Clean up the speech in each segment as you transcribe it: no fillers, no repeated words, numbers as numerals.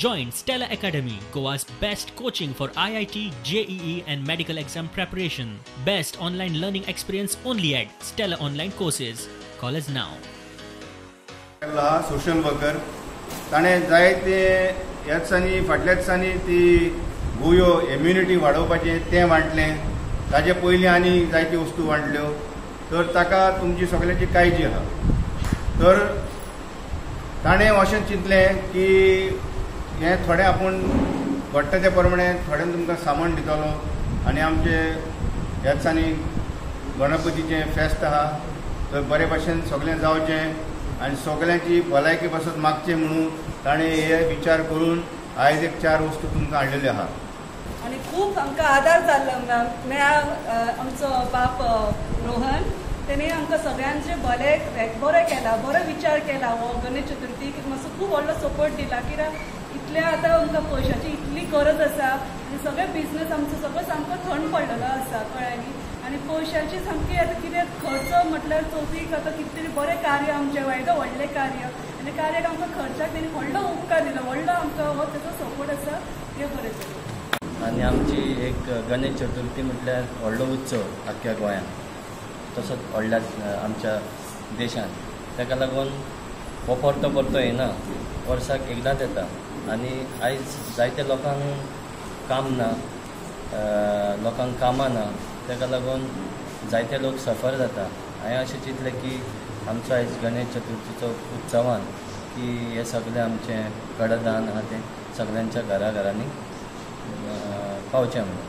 Join Stella Academy, Goa's best coaching for IIT, JEE and medical exam preparation. Best online learning experience only at Stella Online Courses. Call us now. Social worker ताणें जायते ह्या दिसांनी फाटल्या दिसांनी ती गुयो immunity वाडोवपाचें तें वांटलें, ताजे पयलीं आनी जायत्यो वस्तू वांटल्यो. तर ताका तुमची सगळ्यांची काळजी आहा. तर ताणें अशें चिंतलें की हें थोडें आपूण घडटा ते प्रमाणे थोडें तुमकां सामान दितलो आनी आमचे ह्या दिसांनी गणपतीचें फेस्त आहा तर बरे भाशेन सगळें जावचें आनी सगळ्यांची भलायकी पासत मागचें म्हणून ताणें हे विचार करून आयज एक चार वस्तू तुमकां हाडलेल्यो आहा. आनी खूब आमकां आदार जाल्लो मेळ्ळा. आमचो बाप रोहन तेणे आमकां सगळ्यांचें भलें बरें केलां, बरो विचार केला. हो गणेश चतुर्थीक मातसो खूब व्हडलो सपोर्ट दिला कित्याक इतलें आतां आमकां पयशाची इतली गरज आसा आनी सगळे बिजनस आमचो सगळो सामको थंड पडलेलो आसा, कळ्ळें न्ही. आनी पयशाची सामकी आतां कितें खर्च म्हटल्यार चवथीक आतां कितें तरी बरें कार्य आमचें येदो व्हडलें कार्य आनी कार्याक आमकां खर्चाक तेणी व्हडलो उपकार दिलो, व्हडलो आमकां हो तेजो सपोर्ट आसा, हें बरें जालें. आनी आमची एक गणेश चतुर्थी म्हटल्यार व्हडलो उत्सव आख्ख्या गोंयांत तसोच व्हडल्या आमच्या देशांत. ताका लागून हो परतो परतो येना, वर्साक एकदांच येता. आनी आयज जायते लोकांक काम ना, लोकांक कामां ना, ताका लागून जायते लोक सफर जाता. हांवें अशें चिंतलें की आमचो आयज गणेश चतुर्थीचो उत्सवान की हें सगळें आमचें कडधान आहा तें सगळ्यांच्या घरा घरांनी पावचें म्हणून.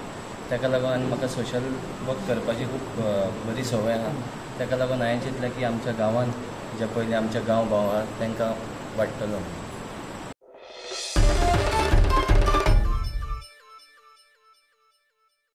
ताका लागून आनी म्हाका सोशल वर्क करपाची खूब बरी संवय आहा. ताका लागून हांवें चिंतलें की आमच्या गांवांत जे पयलीं आमचे गांव भाव आहा तांकां वाडटलो.